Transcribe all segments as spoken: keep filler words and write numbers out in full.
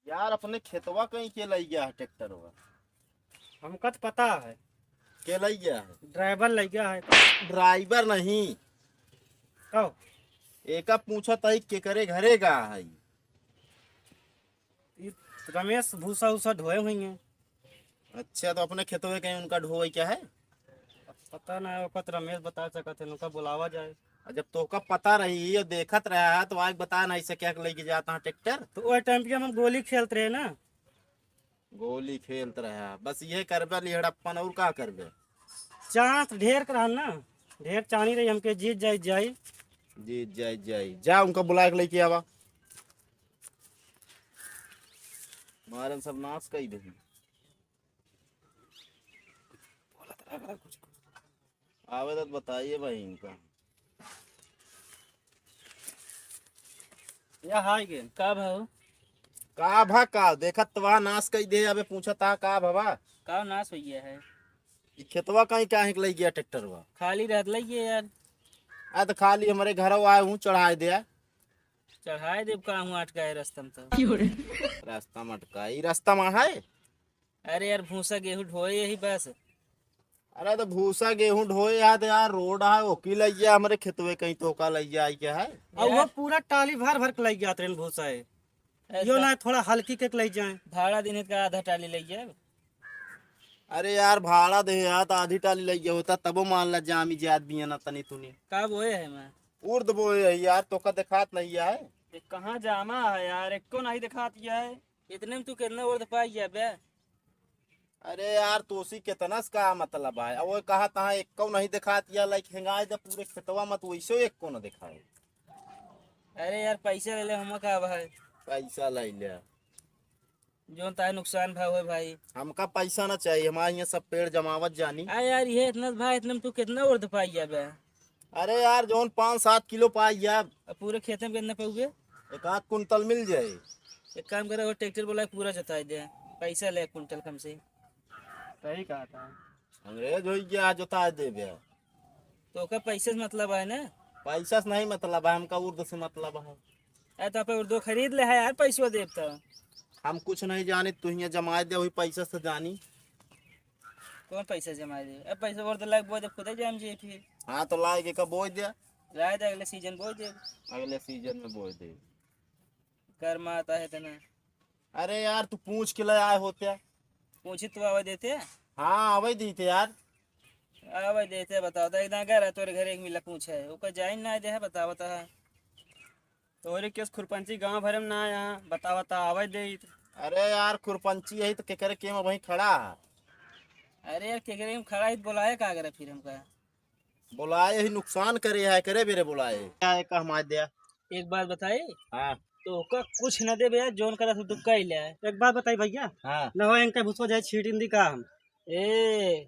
यार, अपने खेतवा कहीं के लइ गया है ट्रैक्टरवा? हमका तो पता है। के लइ गया है? ड्राइवर लइ गया है। ड्राइवर नहीं। कहो। एका पूछत है केकरे घरे गा है? ई रमेश भूसा उसा ढोए हुई हैं। अच्छा, तो अपने खेतवे कहीं उनका ढोए क्या है? पता ना है, ओकर तो रमेश बता सकत है, उनका बुलावा जाए। आ, जब तोहका पता रही और देखत रहा है, तो आज बता नहीं सके कि लेके जाता है ट्रैक्टर। तो ओह टाइम पे हम गोली खेलत रहे ना। गोली खेलत रहा, बस ये करबे लिहड़प्पन, और का करबे? चांस ढेर कर ना, ढेर चानी रही हमके, जीत जाई जाई। जीत जाई जाई, जा उनका बुला के लेके आवा। मारन सब नाश कई दे। आवे तो बताइए भाई इनका। या हाय गे, का भाव? का भा का? देखत तो वहाँ नाश कई दे, अबे पूछत आ का भवा? का नाश हो गया है? ई खेतवा कहीं काहे के लइ गया ट्रैक्टरवा? खाली रहत लइ गया यार। आ तो खाली हमरे घर आए हूँ, चढ़ाए दे। चढ़ाए देब का हूँ, अटकाए रास्ता में तो। रास्ता में अटकाए, ई रास्ता में है? अरे यार, भूसा गेहूं ढोए यही बस। अरे तो भूसा गेहूं ढोए यार, तो यार रोड है, ओकी लइ गया हमरे खेतवे कहीं, तो का लइ गया आई क्या है? और वो पूरा टाली भर भर के लइ गया ट्रेन भूसा है। ऐसा यो ना थोड़ा हल्की के लइ जाए। भाड़ा दिन का आधा टाली लइ गया। अरे यार, भाड़ा दे यार, तो आधी टाली लइ गया होता, तबो मान ला जामी जात भी है ना तनी तुनी। का बोए है मैं? उर्द बोए है यार, तो का देखात नहीं है। ये कहाँ जामा है यार, एको नहीं देखात है। इतने में तू कितना उर्द पाई गया बे? अरे यार, तोसी कितना से का मतलब है? अब वो कहा तहाँ एक्को नहीं दिखात या, लाइक, हेंगाए दे पूरे खेतवा में, तो वैसे एक्को न दिखाए। अरे यार, पैसा ले ले, हम का भाई? पैसा ले ले। जोन ताए नुकसान भाव है भाई। हमका पैसा ना चाहिए, हमारे यहाँ सब पेड़ जमावत जानी। आ यार, ये इतना भाई, इतने में तू कितना उर्द पाई गया बे? अरे यार, जोन पाँच सात किलो पाई गया। अब पूरे खेते में कितना पाओगे? एक आध कुंटल मिल जाए। एक काम करे, वो ट्रैक्टर बोला, पूरा जोताई दे, पैसा ले कुंटल कम से। सही कहा था। अंग्रेज हो गया, जोताई देबे। तो ओकर पैसे से मतलब है ना? पैसा से नहीं मतलब है, हमका उर्द से मतलब है। अरे तो आप उर्दू खरीद ले है यार, पैसवा देब तो। हम कुछ नहीं जानी, तू हियाँ जमाए दे, वही पैसा से जानी। कौन पैसा जमाए दे? अब पैसा उर्द लाग बोए दे, खुदे जाम जी फिर। हाँ तो लाए के का बोए दे। लाए दे, अगले सीजन बोए दे। अगले सीजन में बोए दे। कर्म आता है तना। अरे यार, तू पूछ के ले आए होते। पूछी तो आवे देते। हाँ, आवे देते यार। आवे देते, बताओ तो, एकदम अगर तोरे घर एक मिला पूछे, ओकर जाइन ना दे है, बताओ तो। तोरे केस खुरपंची गांव भरे में ना आया, बताओ तो, आवे दे। अरे यार, खुरपंची यही तो केकरे के में वहीं खड़ा है। अरे यार, केकरे में खड़ा है तो बोलाए का करे फिर हमका? बोलाए ही नुकसान करे है, करे बेरे बोलाए। क्या है, का हमारे दे? एक बात बताई? हाँ। तो ओका कुछ न देबे यार, जोन करा तू कह ले। एक बात बताई भैया। हाँ। न हो इनका भूसवा जाए छीट इन दी का हम। ए,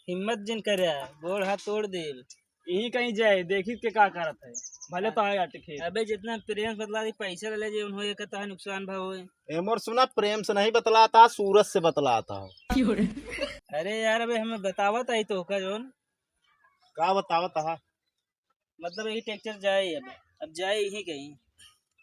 हिम्मत जिन करे, गोड़ हाथ तोड़ देब। यही कहीं जाए, देखी के का करत है। भले तो आए अटके। अबे जितना प्रेम से बतला दी, पैसा ले ले जे उन्होंने कहता है नुकसान भाव होए। ए मोर सुना, प्रेम से नहीं बतलाता, सूरज से बतलाता हो। अरे यार, अबे हमें बतावत आई तो का जोन। का बतावत हा? मतलब यही ट्रैक्टर जाए अब, अब जाए यही कहीं।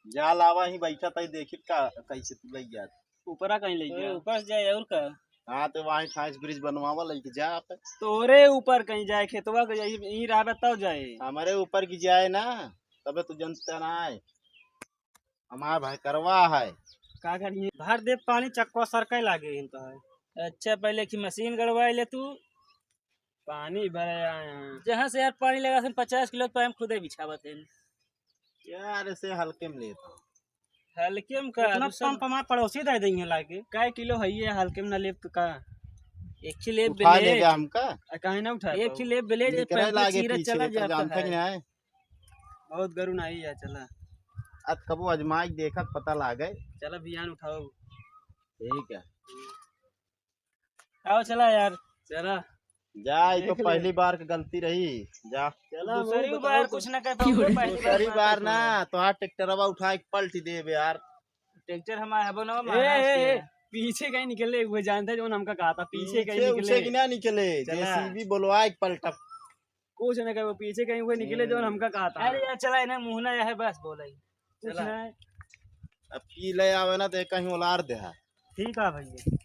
जा लावा ही बैठा तई देखित का कैसे तू लई जात। ऊपरा कहीं लई ओए, जा। ऊपर से जाए और का? हाँ, तो वहीं ठाइस ब्रिज बनवावा लइके जा आप। तोरे ऊपर कहीं जाए, खेतवा के जाए, यहीं रहबे तब जाए। हमारे ऊपर की जाए ना, तबे तू जनता ना है। हमार भाई करवा है। का करिए? भर दे पानी, चक्कवा सरके लागे हिन तो है। अच्छा, पहले की मशीन गड़वाए ले तू। पानी भरे आए हैं। जहाँ से यार पानी लगा सन पचास किलो पाइप खुदे बिछावत हैं। यार, इसे हल्के में लेता हूँ। हल्के में का, उतना दूसरा पंप हमारे पड़ोसी दे देंगे लाके। कै किलो है ये हल्के में ना लेब तो का? एक ही लेब उठा ब्लेड। लेगा हमका? आ, काहे ना उठा एक पाओ? ही लेब ब्लेड, ये निकरे पैंतीस लागे चीरा पीछे, चला तो जाता जानते है। नहीं आए। बहुत गरु नहीं है, चला। अब कबो आजमाई देखत पता लागे। चला बियान उठाओ। ठीक है। आओ चला यार। चला। जा, ये तो देख ले। पहली बार की गलती रही। जा। चला, दूसरी बार कुछ ना कर पाऊंगा, पहली बार दूसरी बार कुछ ना। ना, तो हाथ ट्रैक्टरवा उठा के पलट देबे यार। ट्रैक्टर हमारा है, बनाओ, ए, महाराज ए, के ए, है। पीछे कहीं निकले, वो जानते जो हमका कहा था, पीछे कहीं पीछे निकले। उछे की ना निकले, चला। जेसीबी बोलवा के पलटब। कुछ ना कहे, वो पीछे कहीं वो निकले, जो हम्म। हमका कहा था। अरे यार, चला, इन्हें मुंह ना है, बस बोला ही। कुछ चला। ना है। अब की ले आवे ना तो कहीं उलार देहा। ठीक है भैया।